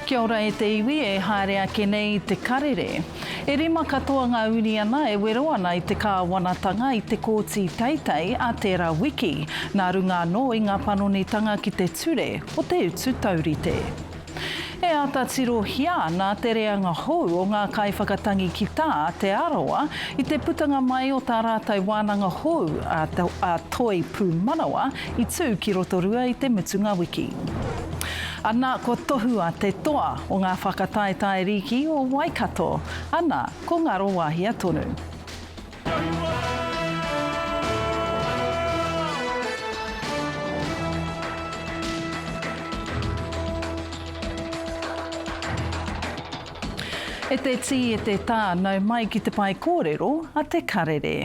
Kia ora e te iwi e haere ake nei i te karere. E rima katoa ngā uniana e wero ana i te kāwanatanga i te Kōti Teitei a tērā wiki, nā runga anō i ngā panonitanga ki te ture o te utu taurite. E āta tirohia ana te reanga hou o ngā kaiwhakatangi kitā a Te Arawa i te putanga mai o tā rātou wānanga hou a a Toi Pūmanawa i tū ki Rotorua i te mutunga wiki. Ana, kua tohua te toa o ngā whakataetae rīki o Waikato, ana, ko Ngarowahia tonu. E te tī, e te tā, nau mai ki te pae kōrero a Te Karere.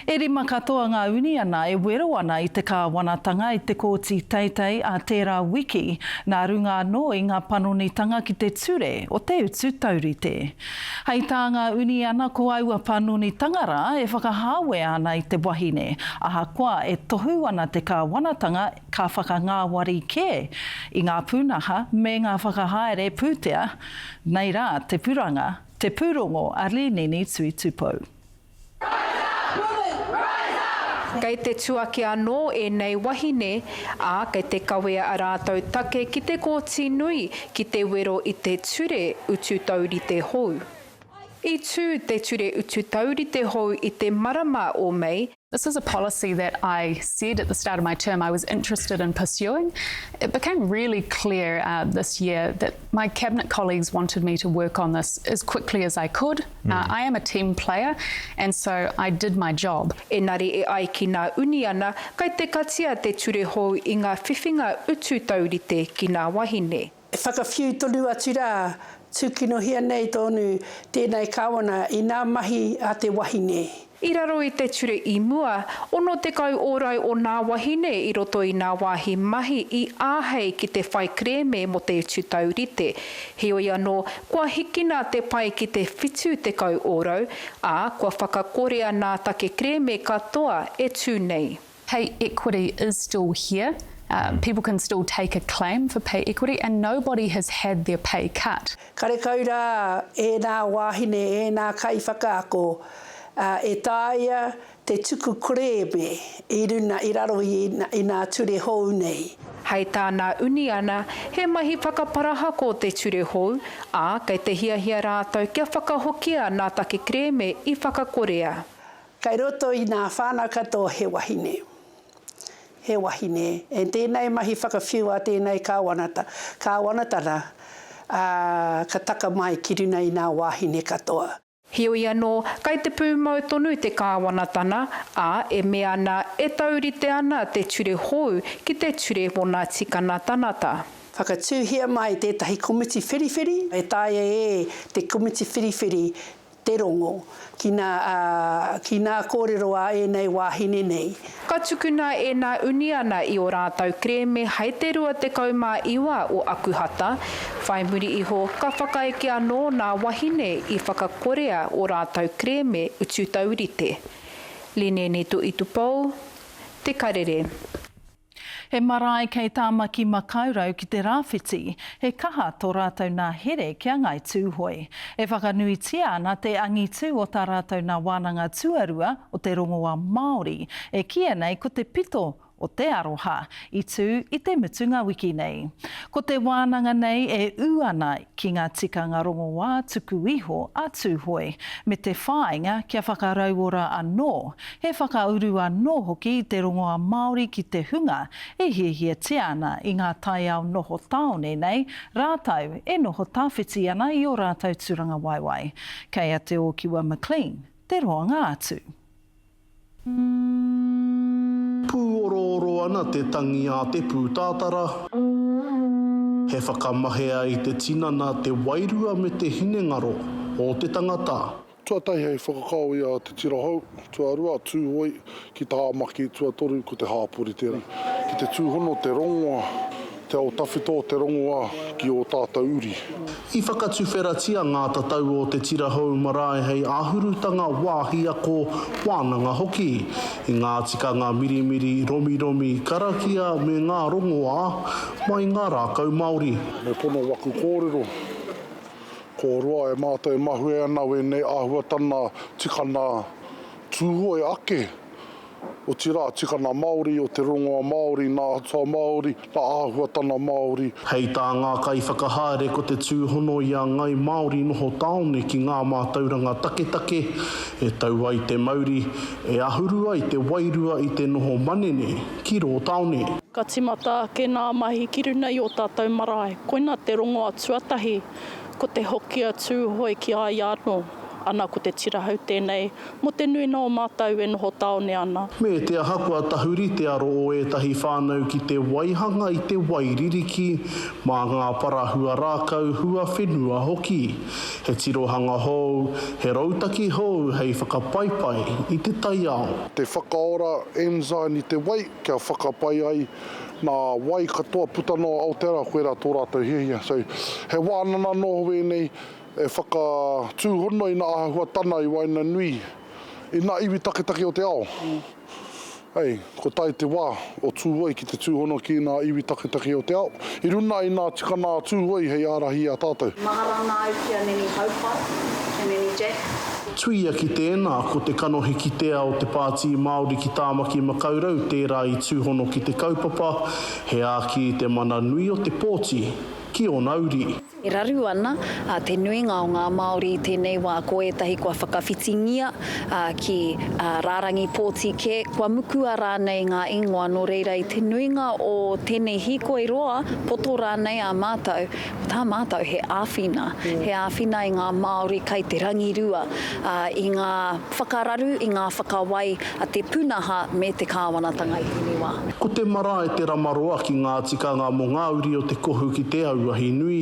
E rima katoa ngā uniana e wero ana i te kāwanatanga i te Kōti Teitei ā tērā wiki, nā runga anō i ngā panonitanga ki te ture o te utu taurite. Hei tā ngā uniana ko aua panonitanga rā e whakahāwea ana i te wahine, ahakoa e tohu ana te kāwanatanga ka whakangāwari kē i ngā pūnaha me ngā whakahaere pūtea, nei rā te puranga, te pūrongo a Rīnini Tuitupou. Kei te tuaki anō ēnei wahine, ā, kei te kawea a rātou take ki te Kōti Nui ki te wero i te ture utu taurite hou. I tū te ture utu taurite hou i te marama o Mei, This is a policy that I said at the start of my term I was interested in pursuing. It became really clear uh, this year that my cabinet colleagues wanted me to work on this as quickly as I could. Mm. Uh, I am a team player, and so I did my job. Engari e ai ki nā uniana, kai te katia te ture hou i ngā whiwhinga utu taurite ki nā wahine. E whakawhiu tonu atu rā, tūkinohia nei tonu tēnei Kāwana i nā mahi a te wahine. I raro i te ture i mua, 60 ōrau o nā wahine i roto i nā wāhi mahi i āhei ki te whai kerēme mō te utu taurite. Heoi anō, kua hikina te pae ki te 70 ōrau, ā, kua whakakorea nā take kerēme katoa e tū nei. Pay equity is still here, people can still take a claim for pay equity and nobody has had their pay cut. Karekau rā ēnā wāhine, ēnā kaiwhakaako e taea te tuku kerēme i runa, i raro i nā ture hou nei. Hei tā nā Uniana, he mahi whakaparahako te ture hou, ā, kei te hiahia rātou kia whakahokia nā take kerēme i whakakorea. Kei roto i nā whānau katoa he wahine. He wahine. And tēnei mahi whakawhiu a tēnei kāwanata, kāwanatana, ā, ka taka mai ki runa i nā wāhine katoa. Heoi anō, kai te pūmau tonu te kāwanatana, ā, e mea ana e taurite ana te ture hou ki te ture mō nā tikana tanata. Whakatūhia mai tētahi komiti whiriwhiri, e taea e te komiti whiriwhiri te rongo ki nā, ā, ki nā kōrero a ēnei wāhine nei. Ka tukuna e nā uniana i ō rātou kerēme hei te 29 o Akuhata, whai muri iho ka whakaeke anō nā wahine i whakakorea ō rātou kerēme utu taurite. Lineni Tuitupou, Te Karere. He marae kei Tāmaki Makaurau ki te rāwhiti, he kaha tō rātou nā here ki a Ngāi Tūhoe. E whakanuitia ana te angitu o tā rātou nā wānanga tuarua o te rongoā Māori, e kīia nei ko te pito o te aroha, i tū i te mutunga wiki nei. Ko te wānanga nei e ū ana ki ngā tikanga rongoā tuku iho a Tūhoe, me te whāinga kia whakarauora anō He whakauru anō hoki i te rongoā Māori ki te hunga e hiahiatia ana i ngā taiao noho tāone nei rātou e noho tawhiti ana i ō rātou tūrangawaewae. Kei a Te Ōkiwa McLean te roanga atu. Pūorooro ana te tangi a te pūtātara. He whakamahea i te tinana, te wairua me te hinengaro o te tangata. Tuatahi hei whakakao i a Te Tira Hou, tuarua, Tūhoi, ki Tāmaki, tuatoru, ko te hāpori tērā. Ki te tūhono te rongoa, Te ao tawhito o te rongoā ki ō tātou uri. I whakatuwheratia ngā tatau o Te Tira Hou Marae hei āhurutanga wāhi ako, wānanga hoki, i ngā tikanga mirimiri, romiromi, karakia me ngā rongoā mai ngā rākau Māori. Me pono waku kōrero, ko roa e mātou e mahue ana wēnei āhuatana tikana Tūhoe ake, otirā tikana Māori, o te rongoa Māori, nā atua Māori, nā āhuatana Māori. Hei tā ngā kaiwhakahaere ko te tūhono i a ngai Māori noho tāone ki ngā mātauranga taketake e tau ai te mauri, e ahuru ai te wairua i te noho manene ki rō tāone. Ka timata ake nā mahi ki runa i o tātou marae. Koina te rongoa tuatahi, ko te hoki a Tūhoe ki a ia anō. Ana ko te tirahau tēnei Mō te nuinga o mātou e noho tāone ana. Me te aha kua tahuri te aro o ētahi whānau ki te waihanga i te wai ririki mā ngā para hua rākau, hua whenua hoki. He tirohanga hou, he rautaki hou hei whakapaipai i te taiao. Te whakaora enzyme i te wai kia whakapai ai nā wai katoa puta noa Aotearoa koirā tō rātou hiahia. So, he wānana anō wēnei E whakatūhono i ngā āhuatana i waenganui i ngā iwi taketake o te ao. Hei, ko tae te wā o Tūhoe ki te tūhono ki ngā iwi taketake o te ao, i runa i ngā tikana a Tūhoe hei ārahi i a tātou. Mahara ana au ki a Nanny Haupai, ki a Nanny Jack. Tuia ki tēnā, ko te kanohi kitea o te Pāti Māori ki Tāmaki Makaurau tērā i tūhono ki te kaupapa, he āki i te mana nui o te pōti ki ōna uri. E raru ana te nuinga o ngā Māori i tēnei wā, ko ētahi kua whakawhitingia ki rārangi pōti kē, kua mukua rānei ngā ingoa, nō reira i te nuinga o tēnei hīkoi roa, poto rānei a mātou, ko tā mātou he āwhina, he āwhina i ngā Māori kai te rangirua, i ngā whakararu, i ngā whakawai a te pūnaha me te kāwanatanga i tēnei wā. Ko te marae te ramaroa ki ngā tikanga mō ngā uri o te kohu ki te auahi nui,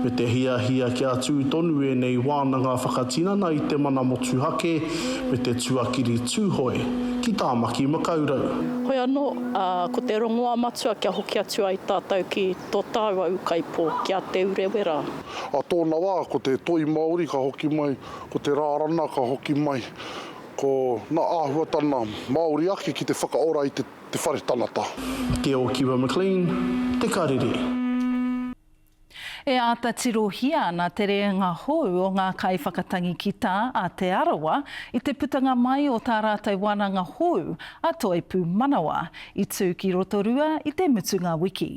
me te hiahia kia tū tonu ēnei wānanga whakatinana i te mana motuhake me te tuakiri Tūhoe ki Tāmaki Makaurau. Hoi anō, ko te rongoā matua kia hoki atu ai tātou ki tō tāua ūkaipō, ki a Te Urewera. Ā tōna wā, ko te toi Māori ka hoki mai, ko te rārana ka hoki mai, Ko nga ahuatana Maori ake ki te whakaora i te whare tanata. Te Okiwa McLean, Te Karere. E āta tirohia ana te reanga hou o ngā kaiwhakatangi kitā a Te Arawa i te putanga mai o tā rātou wananga hou a Toi Pūmanawa, i tū ki Rotorua i te mutunga wiki.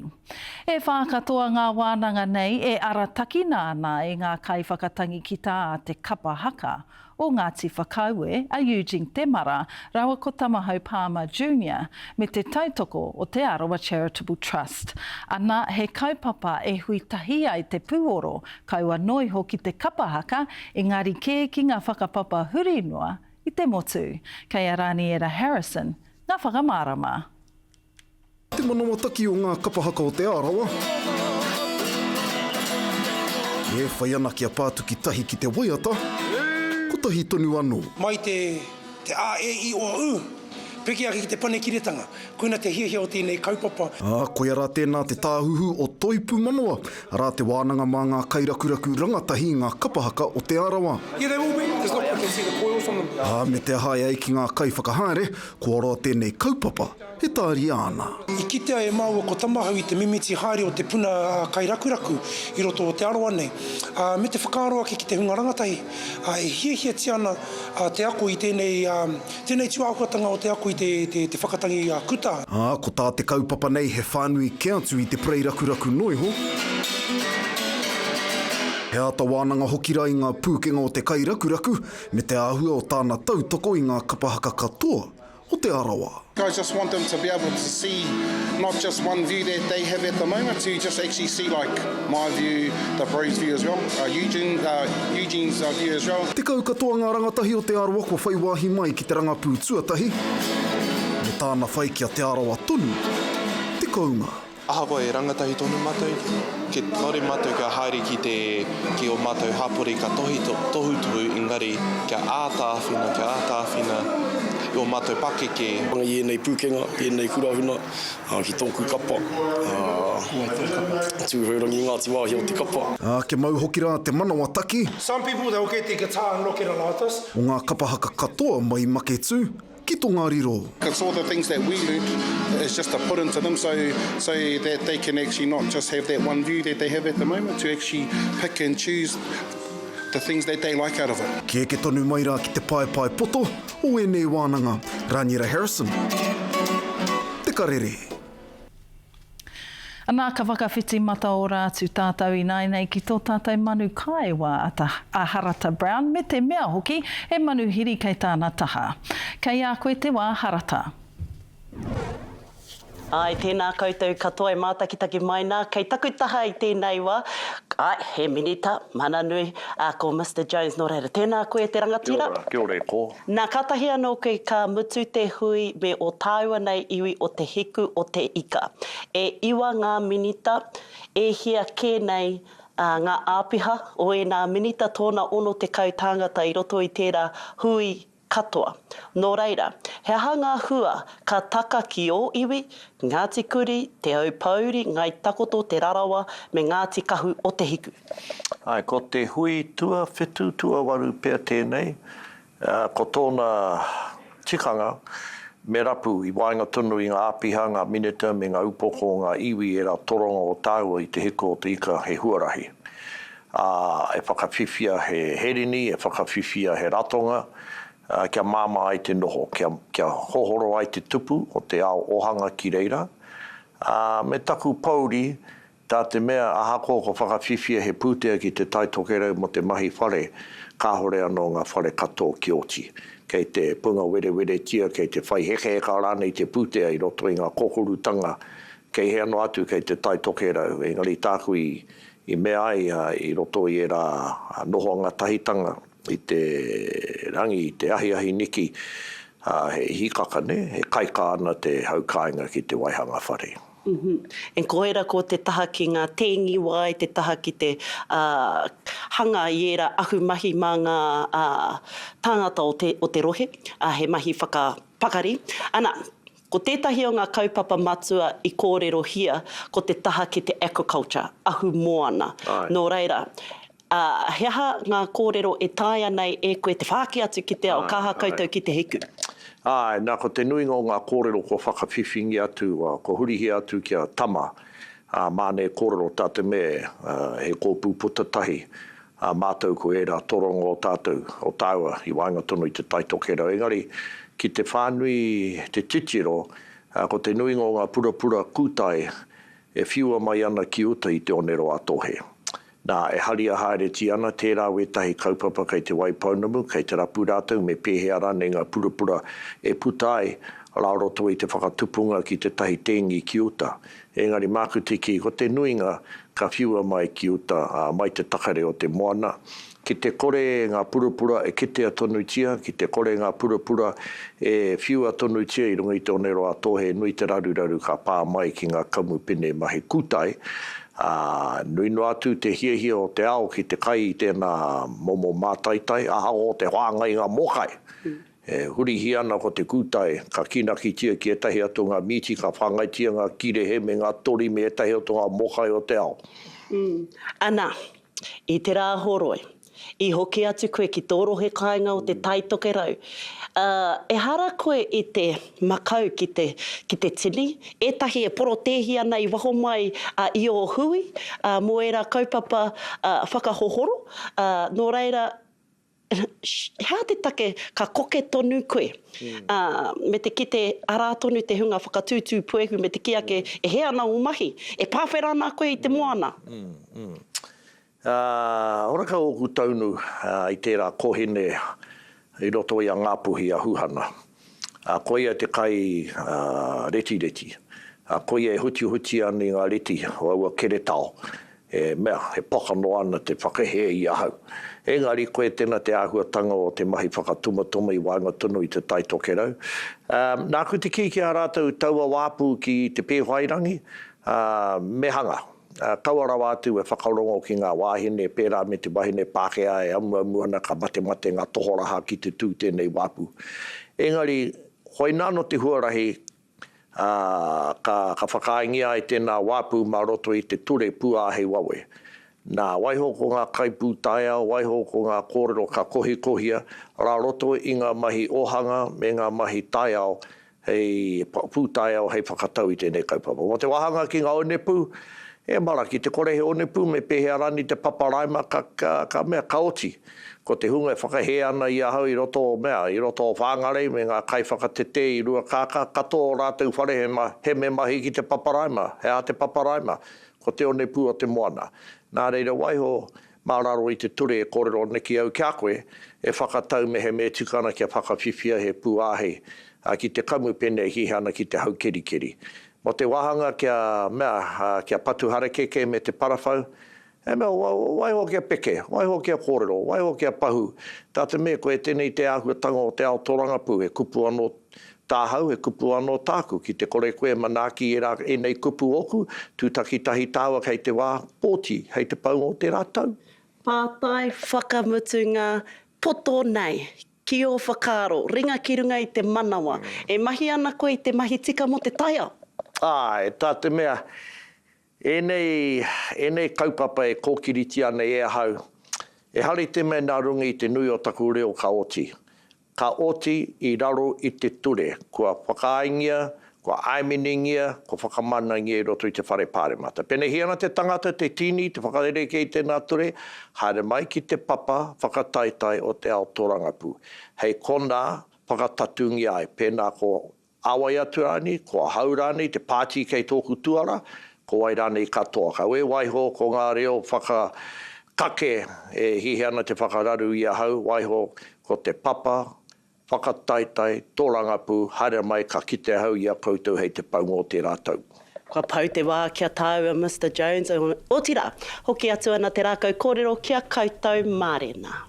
E whā katoa ngā wānanga nei e aratakina ana e ngā kaiwhakatangi kitā a te kapa haka o Ngāti Whakaue a Eugene Temara rāua ko Tamahau Palmer Junior me te tautoko o Te Arawa Charitable Trust. Ana, he kaupapa e hui tahi ai te pūoro, kaua noa iho ki te kapa haka, engari kē ki ngā whakapapa huri noa i te motu. Kei a Raniera Harrison ngā whakamārama. Te manawataki o ngā kapa haka o Te Arawa. E whai ana kia pātuki tahi ki te waiata, kotahi tonu anō. Mai te te A, E, I, O, U, piki ake ki te panekiretanga. Koina te hiahia o tēnei kaupapa. Ā, koia rā tēnā te tāhuhu o Toi Pūmanawa, arā te wānanga mā ngā kairakuraku rangatahi i ngā kapa haka o Te Arawa. Yeah, they will be. Just look, we can see the coils on them. Ā, me te aha e ai ki ngā kaiwhakahaere, kua roa tēnei kaupapa e tāria ana. I kitea e māua ko Tamahau i te mimiti haere o te puna kairakuraku i roto o Te Arawa nei, ā, me te whakaaro ake ki te hunga rangatahi, ā, e hiahiatia ana te ako i tēnei, tēnei tūāhuatanga o te ako i te, te, te whakatangi kuta. Ā, ko tā te kaupapa nei he whānui kē atu i te parei rakuraku noa iho. He āta wānanga hoki rā i ngā pūkenga o te kairakuraku me te āhua o tāna tautoko i ngā kapa haka katoa o Te Arawa. I just want them to be able to see not just one view that they have at the moment, to just actually see like my view, the bro's view as well, uh, Eugene, uh, Eugene's uh, view as well. Tekau katoa ngā rangatahi o Te Arawa kua whai wāhi mai ki te rangapū tuatahi, me tāna whai ki a Te Arawa tonu te kounga. Ahakoa e rangatahi tonu matou, ke kaore matou kia haere ki te, ki o matou hapori ka tohi, tohutohu engari kia āta āwhina, kia āta āwhina. i ō mātou pakeke. I ēnei pūkenga, i ēnei kurahuna, ki tōku kapa, Tūhourangi Ngāti Wāhia o te kapa. Ā, kia mau hoki rā te manawa taki. Some people they'll get their guitar and look at it like this. O ngā kapa haka katoa mai i Maketū ki Tongariro. It's all the things that we learnt is just to put into them so so that they can actually not just have that one view that they have at the moment to actually pick and choose the things that they like out of it. Ki eke tonu mai rā ki te paepae poto o ēnei wānanga. Raniera Harrison, Te Karere. Ana, ka whakawhiti mataora atu tātou ināianei ki tō tātou manu kāewa a a Harata Brown me te mea hoki he manuhiri kei tāna taha. Kei a koe te wā Harata. Āe, tēnā koutou katoa e mātakitaki mai nā. Kei taku taha i tēnei wā, āe, he minita, mana nui, ā, ko Mister Jones. Nō reira, tēnā koe e te rangatira. Kia ora, kia ora e kō. Nā, kātahi anō koe ka mutu te hui me ō tāua nei iwi o Te Hiku o Te Ika. E iwa ngā minita, e hia kē nei, ā, ngā āpiha o ēnā minita, tōna 60 tāngata i roto i tērā hui katoa. Nō reira, he aha ngā hua ka taka ki ō iwi, Ngāti Kuri, Te Aupōuri, Ngāi Takoto, Te Rarawa me Ngāti Kahu o Te Hiku? Āe, ko te hui tuawhitu, tuawaru pea tēnei, ko tōna tikanga me rapu i waenga tonu i ngā āpiha, ngā minita me ngā upoko o ngā iwi ērā toronga o tāua i te hiku o te ika he huarahi. Ā, e whakawhiwhia he herini, e whakawhiwhia he ratonga, ā, kia māmā ai te noho, kia, kia hohoro ai te tupu o te ao ohanga ki reira. Ā, me taku pōuri, tā te mea, ahakoa kua whakawhiwhia he pūtea ki Te Tai Tokerau mō te mahi whare, kāhore anō ngā whare katoa ki oti. Kei te punga wereweretia, kei te whai hekaheka rānei te pūtea i roto i ngā kokorutanga kei hea noa atu kei Te Tai Tokerau, engari tāku i, I mea ai i roto i ērā nohoanga tahitanga i te rangi, i te ahiahi niki, he hīkaka, nē, he kaikā ana te hau kāinga ki te waihanga whare. And ko ērā ko te taha ki ngā tēngi wai, te taha ki te hanga i ērā ahumahi mā ngā tāngata o te, o te rohe, he mahi whakapakari. Ana, Ko tētahi o ngā kaupapa matua i kōrerohia ko te taha ki te aquaculture, ahumoana. Nō reira, he aha ngā kōrero e taea nei e koe te whāki atu ki te ao, ka aha koutou ki te hiku? Āe, nā, ko te nuinga o ngā kōrero kua whakawhiwhingia atu, kua hurihia atu ki a Tama, ā, māna e kōrero tā te mea he kōpū puta tahi ā mātou ko ērā toronga o tātou, o tāua i waenga tonu i Te Tai Tokerau. Engari, ki te whānui te titiro, ko te nuinga o ngā purapura kūtai e whiua mai ana ki uta i Te Oneroa-a-Tōhe. Nā, e haria haeretia ana tērā wētahi kaupapa kei Te Waipounamu, kei te rapu rātou me pēhea rānei ngā purapura e puta ai rā roto i te whakatupunga ki tētahi tēngi ki uta. Engari māku te kī, ko te nuinga ka whiua mai ki uta, ā, mai te takere o te moana. Ki te kore ngā purapura e kitea tonutia, ki te kore ngā purapura e whiua tonutia i runga i te Oneroa-a-Tōhe, nui te raruraru ka pā mai ki ngā kamupene mahi kūtai, ā, nui noa atu te hiahia o te ao ki te kai i tēnā momo mātaitai, ahakoa te whāngai i ngā mōkai. E hurihia ana ko te kūtai, ka kīnakitia ki ētahi atu o ngā mīti, ka whāngaitia ngā kīrehe me ngā tori me ētahi atu o ngā mōkai o te ao. Ana, i te rā horoi, i hoki atu koe ki tō rohe kāinga o Te Tai Tokerau, ā, ehara koe i te makau ki te, ki te tini, ētahi e porotēhi ana i waho mai, ā, i ō hui, ā, mō ērā kaupapa, ā, whakahohoro, ā, nō reira, He aha te take ka koke tonu koe, ā, me te kite arā tonu te hunga whakatūtū puehu me te kī ake e hē ana ō mahi, e pāwhera ana koe i te moana? Ā, horekau ōku taunu i tērā kōhine i roto i a Ngāpuhi a Huhana. Ā, koia te kai retireti. Ā, koia e hutihuti ana i ngā reti o aua keretao. He mea, he poka noa ana te whakahē i ahau. Engari koe tena te āhuatanga o te mahi whakatumatuma i waenga tonu i Te Tai Tokerau. Ā, nāku te kī ki a rātou taua wāpu ki Te Pēwhairangi, ā, me hanga. Ā, kaua rawa atu e whakarongo ki ngā wāhine pērā me te wahine Pākehā e amuamu ana ka matemate ngā tohoraha ki te tū tēnei wāpu. Engari. Koinā anō te huarahi ā, ka, ka whakaaengia ai tēnā wāpu mā roto i te ture pūāhei wawe. Nā, waiho ko ngā kaipūtaiao, waiho ko ngā kōrero ka kohikohia rā roto i ngā mahi ōhanga me ngā mahi taiao hei pūtaiao hei whakatau i tēnei kaupapa. Mō te wāhanga ki ngā onepū, e mara, ki te kore he onepū me pēhea rānei te papa raima ka, ka, ka mea, ka oti. Ko te hunga e whakahē ana i ahau i roto o mea, i roto o Whāngarei me ngā kaiwhakatetē i Ruakākā, katoa o rātou whare he, he me mahi ki te papa raima. He aha te papa raima? Ko te onepū o te moana. Nā reira waiho, Mā raro i te ture e kōrero neki au ki a koe, e whakatau mehemea e tika ana kia whakawhiwhia he pūāhei ki te kamupene e hiahia ana ki te haukerikeri. Mō te wāhanga kia mea, kia patu harakeke me te parawhau, he mea, waiho kia peke, waiho kia kōrero, waiho kia pahū. Tā te mea, koe tēnei te āhuatanga o te ao tōrangapū, he kupu anō Tāhau, he kupu anō tāku, ki te kore koe e manaaki i ērā, ēnei kupu ōku, tūtaki tahi tāua kei te wā pōti, hei te paunga o tērā tau. Pātai whakamutunga poto nei, ki ō whakaaro, ringa ki runga i te manawa, e mahi ana koe i te mahi tika mō te taiao? Āe, tā te mea, ēnei, ēnei kaupapa e kōkiritia nei e ahau, ehara i te mea nā runga i te nui o taku reo ka oti. Ka oti i raro i te ture, kua whakaaengia, kua āminingia, kua whakamanangia i roto i te Whare Pāremata. Penehia ana te tangata te tīni, te whakarerekē i tēnā ture, haere mai ki te papa whakataetae o te ao tōrangapū. Hei konā whakatatūngia ai, pēnā ko A wai atu rānei, ko ahau rānei, te pāti kei tōku tuara, ko wai rānei katoa. Kawe waiho ko ngā reo whakakake e hiahia ana te whakararu i ahau, waiho ko te papa whakataetae tōrangapū, haere mai ka kite ahau i a koutou hei te paunga o tērā tau. Kua pau te wā ki a tāua Mister Jones, otirā, hoki atu ana te rākau kōrero ki a koutou mārena.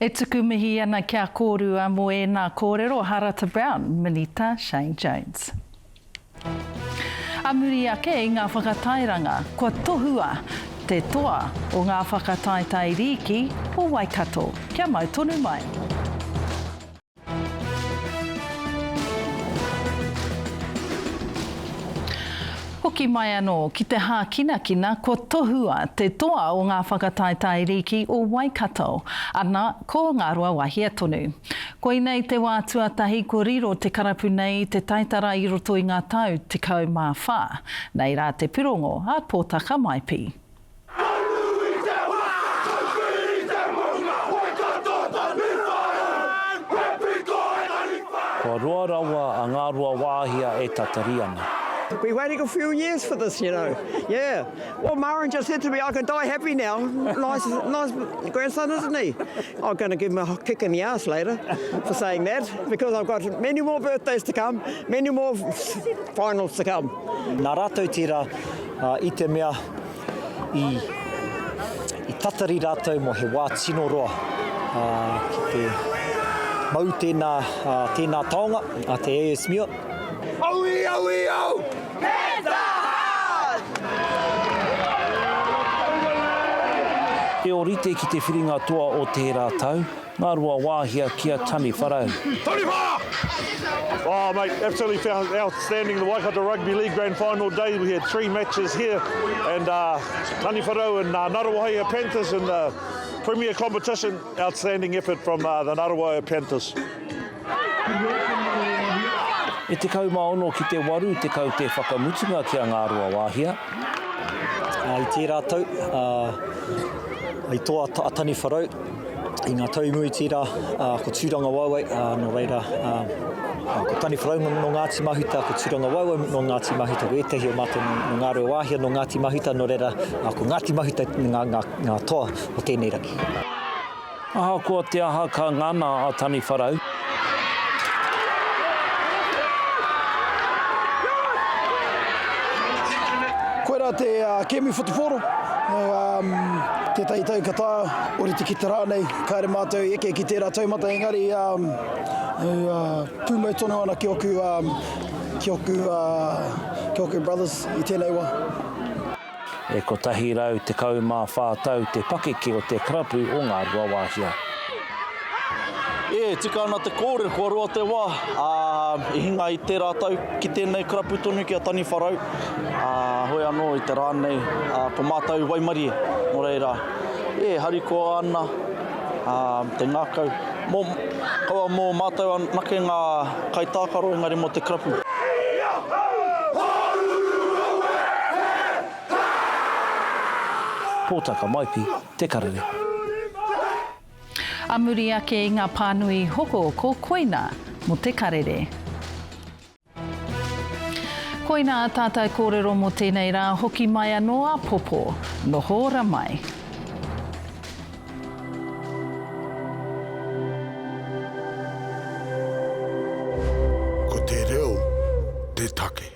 E tuku mihi ana ki a kōrua mō ēnā kōrero, Harata Brown, Minita Shane Jones. A muri ake i ngā whakatairanga, kua tohua te toa o ngā whakataetae rīki o Waikato. Kia mau tonu mai. Hoki mai anō ki te hākinakina kua tohua te toa o ngā whakataetae rīki o Waikato, ana ko Ngāruawāhia tonu. Koinei te wā tuatahi kua riro te karapu nei i te taitara i roto i ngā tau 14. Nei rā te purongo a Pōtaka Maipi. Kua roa rawa a Ngāruawāhia e tatari ana. Been waiting a few years for this, you know. Yeah. Well, Maren just said to me, I can die happy now. Nice, nice grandson, isn't he? I'm going to give him a kick in the ass later for saying that, because I've got many more birthdays to come, many more finals to come. Nā rātou tērā i te mea i, i tatari rātou mō he wā tino roa ki te mau tēnā, tēnā taonga a te AS Muir. Aui, aui, au! Hands are hard! He ōrite ki te whiringa toa o tērā tau, Ngāruawāhia ki a Taniwharau. Taniwha! Oh mate, absolutely outstanding the Waikato Rugby League Grand Final day. We had three matches here and uh, Taniwharau and uh, Ngaruawahia Panthers in the premier competition. Outstanding effort from uh, the Ngaruawahia Panthers. E 16 ki te 80 te whakamutunga ki a Ngāruawāhia. I tērā tau, i toa a Taniwharau i ngā tau i mua i tērā, ko Tūrangawaewae, nō reira, ko Taniwharau nō Ngāti Mahuta, ko Tūrangawaewae nō Ngāti Mahuta, ko ētahi o mātou nō Ngāruawāhia nō Ngāti Mahuta, nō reira, ko Ngāti Mahuta ngā toa o tēnei rangi. Ahakoa te aha ka ngana a Taniwharau. Koirā te kēmu whutupōro, tētahi tau ka taea, orite ki te rā nei, kāre mātou i eke ki tērā taumata engari pūmau tonu ana ki ōku, ki ōku, ki ōku brothers i tēnei wā. E 114 tau te pakeke o te karapu o Ngāruawāhia. E. E tika ana te kōrero, kua roa te wā, ā, i hinga i tērā tau ki tēnei karapu tonu ki a Taniwharau, ā, hoi anō i te rā nei, ā, ko mātou i waimarie, nō reira, e harikoa ana, ā, te ngākau, mō, kaua mō mātou anake ngā kaitākaro engari mō te karapu. Pōtaka Maipi, Te Karere. A muri ake i nga pānui hoko ko Koina mo Te Karere. Koina a tātou kōrero mō tēnei rā, hoki mai anō āpōpō. Noho ora mai. Ko te reo te take.